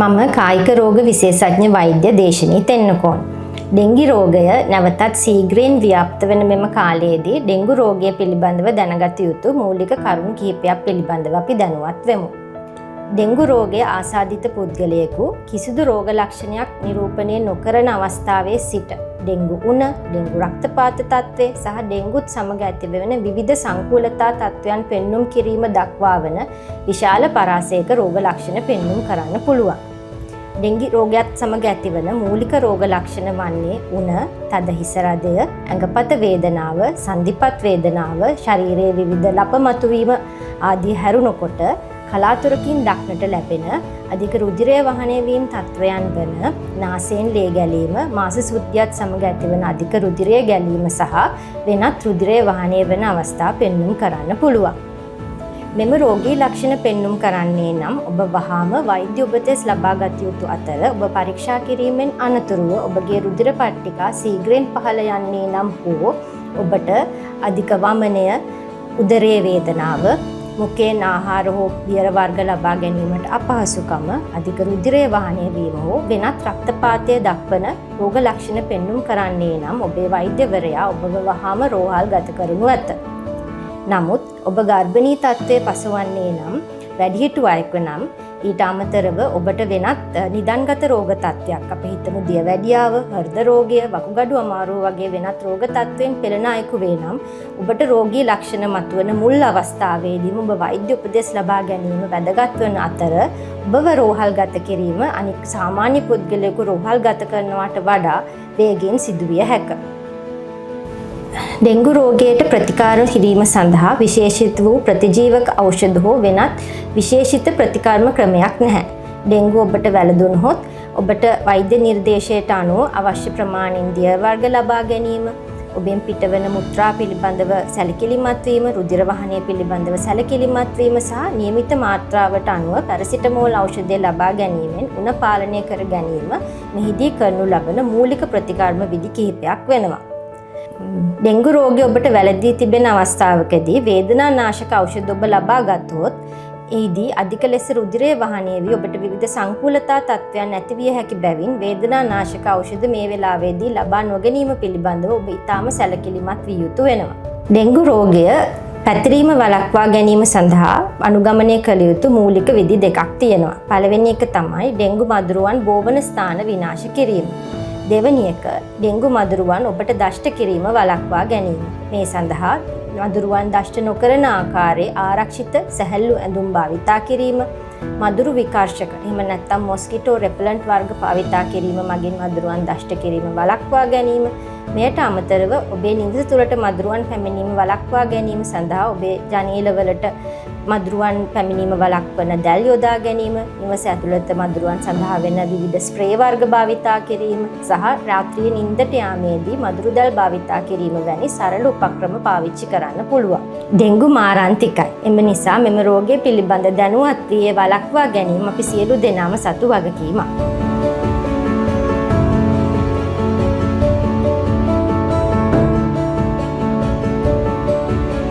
මම කායික රෝග විශේෂඥ වෛද්‍ය දේශනී තෙන්නකෝන්. ඩෙන්ගි රෝගය නැවතත් සීඝ්‍රයෙන් ව්‍යාප්ත වෙන මෙම කාලයේදී ඩෙන්ගු රෝගය පිළිබඳව දැනගත යුතු මූලික කරුණු කිහිපයක් පිළිබඳව අපි දැනුවත් වෙමු. ඩෙන්ගු රෝගය ආසාදිත පුද්ගලයෙකු කිසිදු රෝග ලක්ෂණයක් නිරූපණය නොකරන අවස්ථාවේ සිට ඩෙන්ගු උණ, ඩෙන්ගු රක්තපාත තත්ත්වය සහ ඩෙන්ගුත් සමග ඇතිවන විවිධ සංකූලතා තත්ත්වයන් පෙන්නුම් කිරීම දක්වා වන විශාල පරාසයක රෝග ලක්ෂණ පෙන්නුම් කරන්න පුළුවන්. ඩෙන්ගි රෝගයත් සමග ඇතිවන මූලික රෝග ලක්ෂණ වන්නේ උණ, තද හිස රදය, ඇඟපත වේදනාව, සන්ධිපත් වේදනාව, ශරීරයේ විවිධ ලප මතුවීම ආදී හැරුණකොට කලාතුරකින් දක්නට ලැබෙන අධික රුධිරය වහනය වීම තත්ත්වයන් වන නාසයෙන් ලේ ගැලීම, මාස සුද්ධියත් සමග ඇතිවන අධික රුධිරය ගැලීම සහ වෙනත් රුධිරය වහනය වන අවස්ථා පෙන්නුම් කරන්න පුළුවන්. මෙම රෝගී ලක්ෂණ පෙන්නුම් කරන්නේ නම් ඔබ වහාම වෛද්‍ය උපදෙස් ලබා ගත යුතු අතර, ඔබ පරීක්ෂා කිරීමෙන් අනතුරුව ඔබගේ රුධිර පට්ටිකා සීඝ්‍රයෙන් පහළ යන්නේ නම් හෝ ඔබට අධික වමනය, උදරයේ වේදනාව, මුඛයෙන් ආහාර හෝ බියර වර්ග ලබා ගැනීමට අපහසුකම, අධික රුධිරය වහනය වීම හෝ වෙනත් රක්තපාතය දක්වන රෝග ලක්ෂණ පෙන්නුම් කරන්නේ නම් ඔබේ වෛද්‍යවරයා ඔබව වහාම රෝහල් ගත කරනු ඇත. නමුත් ඔබ ගර්භණී තත්ත්වයේ පසුවන්නේ නම්, වැඩිහිටු අයෙකු නම්, ඊට අමතරව ඔබට වෙනත් නිදන්ගත රෝග තත්ත්වයක්, අපි හිතමු දියවැඩියාව, හෘද රෝගය, වකුගඩු අමාරුව වගේ වෙනත් රෝග තත්ත්වයෙන් පෙළෙන අයෙකු වේ නම්, ඔබට රෝගී ලක්ෂණ මතුවන මුල් අවස්ථාවේදීම ඔබ වෛද්‍ය උපදෙස් ලබා ගැනීම වැදගත් වන අතර, ඔබව රෝහල් ගත කිරීම අනික් සාමාන්‍ය පුද්ගලයෙකු රෝහල් ගත කරනවාට වඩා වේගයෙන් සිදුවිය හැක. ඩෙංගු රෝගයට ප්‍රතිකාර කිරීම සඳහා විශේෂිත වූ ප්‍රතිජීවක ඖෂධ හෝ වෙනත් විශේෂිත ප්‍රතිකර්ම ක්‍රමයක් නැහැ. ඩෙංගු ඔබට වැළඳුනහොත් ඔබට වෛද්‍ය නිර්දේශයට අනුව අවශ්‍ය ප්‍රමාණයෙන් දිය වර්ග ලබා ගැනීම, ඔබෙන් පිටවන මුත්‍රා පිළිබඳව සැලකිලිමත් වීම, රුධිර වහනය පිළිබඳව සැලකිලිමත් වීම සහ නියමිත මාත්‍රාවට අනුව පැරසිටමෝල් ඖෂධය ලබා ගැනීමෙන් උණ පාලනය කර ගැනීම මෙහිදී කරනු ලබන මූලික ප්‍රතිකර්ම විදි කිහිපයක් වෙනවා. ඩෙංගු රෝගය ඔබට වැළඳී තිබෙන අවස්ථාවකදී වේදනා නාශක ඖෂධ ඔබ ලබා ගත්තොත්, එහිදී අධික ලෙස රුධිරය වහනය වී ඔබට විවිධ සංකූලතා තත්ත්වයන් ඇතිවිය හැකි බැවින් වේදනා නාශක ඖෂධ මේ වෙලාවේදී ලබා නොගැනීම පිළිබඳව ඔබ ඉතාම සැලකිලිමත් විය යුතු වෙනවා. ඩෙංගු රෝගය පැතිරීම වළක්වා ගැනීම සඳහා අනුගමනය කළ යුතු මූලික විදි දෙකක් තියෙනවා. පළවෙනි එක තමයි ඩෙංගු මදුරුවන් බෝවන ස්ථාන විනාශ කිරීම. දෙවැනි එක ඩෙංගු මදුරුවන් ඔබට දෂ්ට කිරීම වළක්වා ගැනීම. මේ සඳහා මදුරුවන් දෂ්ට නොකරන ආකාරයේ ආරක්ෂිත සැහැල්ලු ඇඳුම් භාවිතා කිරීම, මදුරු විකර්ෂක එහෙම නැත්නම් මොස්කිටෝ රෙපලන්ට් වර්ග භාවිතා කිරීම මගින් මදුරුවන් දෂ්ට කිරීම වළක්වා ගැනීම. මෙයට අමතරව ඔබේ නිවස තුළට මදුරුවන් පැමිණීම වළක්වා ගැනීම සඳහා ඔබේ ජනේලවලට මදුරුවන් පැමිණීම වළක්වන දැල් යොදා ගැනීම, නිවස ඇතුළත මදුරුවන් සඳහා වෙන විවිධ ස්ප්‍රේ වර්ග භාවිතා කිරීම සහ රාත්‍රියේ නින්දට යාමේදී මදුරු දැල් භාවිතා කිරීම වැනි සරල උපක්‍රම පාවිච්චි කරන්න පුළුවන්. ඩෙංගු මාරාන්තිකයි. එම නිසා මෙම රෝගය පිළිබඳ දැනුවත් වී එය වළක්වා ගැනීම අපි සියලු දෙනාම සතු වගකීමක්.